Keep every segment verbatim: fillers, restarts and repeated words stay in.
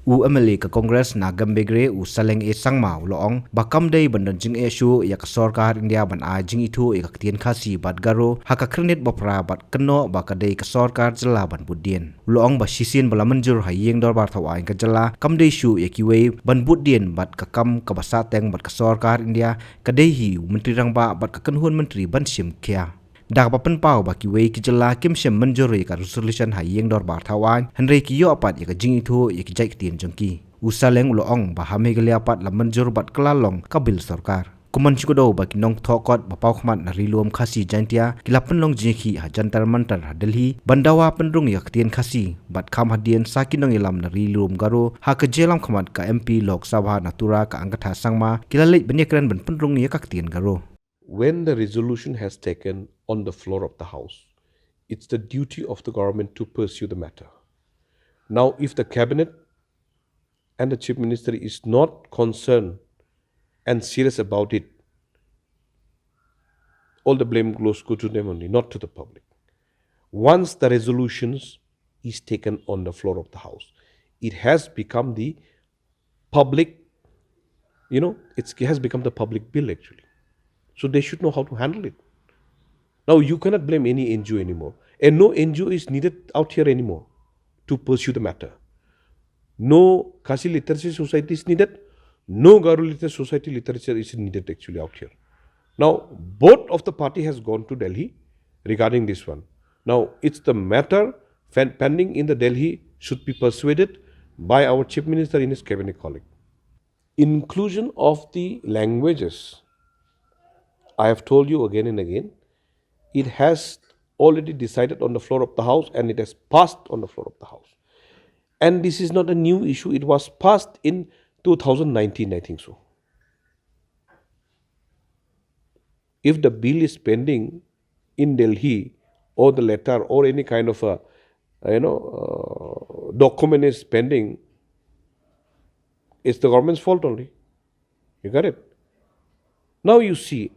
U M L A ka Congress na Gambegre u Saleng A Sangma u la ong ba kam dei ban don jingeh shuh ïa ka sorkar India ban ai jingithuh ïa ka ktien Khasi bad Garo ha ka khyrnit ba phra bad kynnoh ba ka dei ka sorkar jylla ban bud dien. U la ong ba shisien ba la mynjur ha ïing dorbar thaw aiñ ka jylla kam dei shuh ïa kiwei ban bud dien bad ka kam kaba sah teng bad ka sorkar India ka dei hi u Myntri Rangbah bad ka kynhun myntri ban shim khia. Da kaba pynpaw ba kiwei ki jylla kim shym mynjur ïa ka resolution ha ïing dorbar thaw aiñ, hynrei ki ïoh pat ïa ka jingithuh ïa ki jait ktien jong ki. U Saleng u la ong ba ha Meghalaya pat la mynjur bad ka la long ka bill sorkar. Kumno shu kdew ba ki nongthoh kot ba paw khmat na Ri Lum Khasi Jaintia ki la pynlong jingïakhih ha Jantar Mantar ha Delhi ban dawa pynrung ïa ka ktien Khasi, bad kham hadien sa ki nongïalam na Ri Lum Garo ha ka jingïalam khmat ka M P Lok Sabha na Tura ka Agatha Sangma ki la leit ban ïakren ban pynrung ïa ka ktien Garo. When the resolution has taken on the floor of the House, it's the duty of the government to pursue the matter. Now, if the cabinet and the chief minister is not concerned and serious about it, all the blame goes go to them only, not to the public. Once the resolutions is taken on the floor of the House, it has become the public, you know, it's, it has become the public bill actually. So they should know how to handle it. Now you cannot blame any N G O anymore. And no N G O is needed out here anymore to pursue the matter. No Khasi Literacy Society is needed. No Garo Literacy Society literature is needed actually out here. Now, both of the party has gone to Delhi regarding this one. Now, it's the matter fen- pending in the Delhi should be persuaded by our Chief Minister in his cabinet colleague. Inclusion of the languages, I have told you again and again, it has already decided on the floor of the House and it has passed on the floor of the House. And this is not a new issue, it was passed in two thousand nineteen, I think so. If the bill is pending in Delhi, or the letter, or any kind of a, you know, uh, document is pending, it's the government's fault only. You got it? Now you see,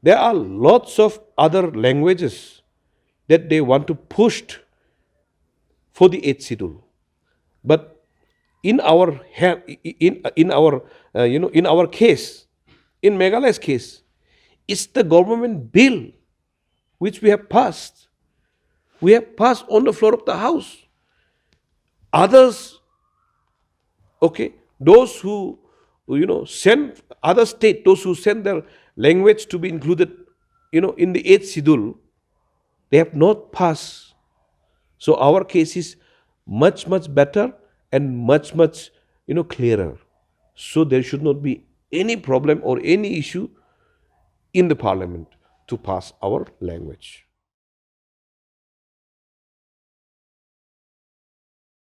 there are lots of other languages that they want to push for the eighth schedule. But in our ha- in in our uh, you know, in our case, in Meghalaya's case, it's the government bill which we have passed. We have passed on the floor of the House. Others, okay, those who, you know, send, other state, those who send their language to be included, you know, in the eighth schedule, they have not passed. So our case is much, much better and much, much, you know, clearer. So there should not be any problem or any issue in the parliament to pass our language.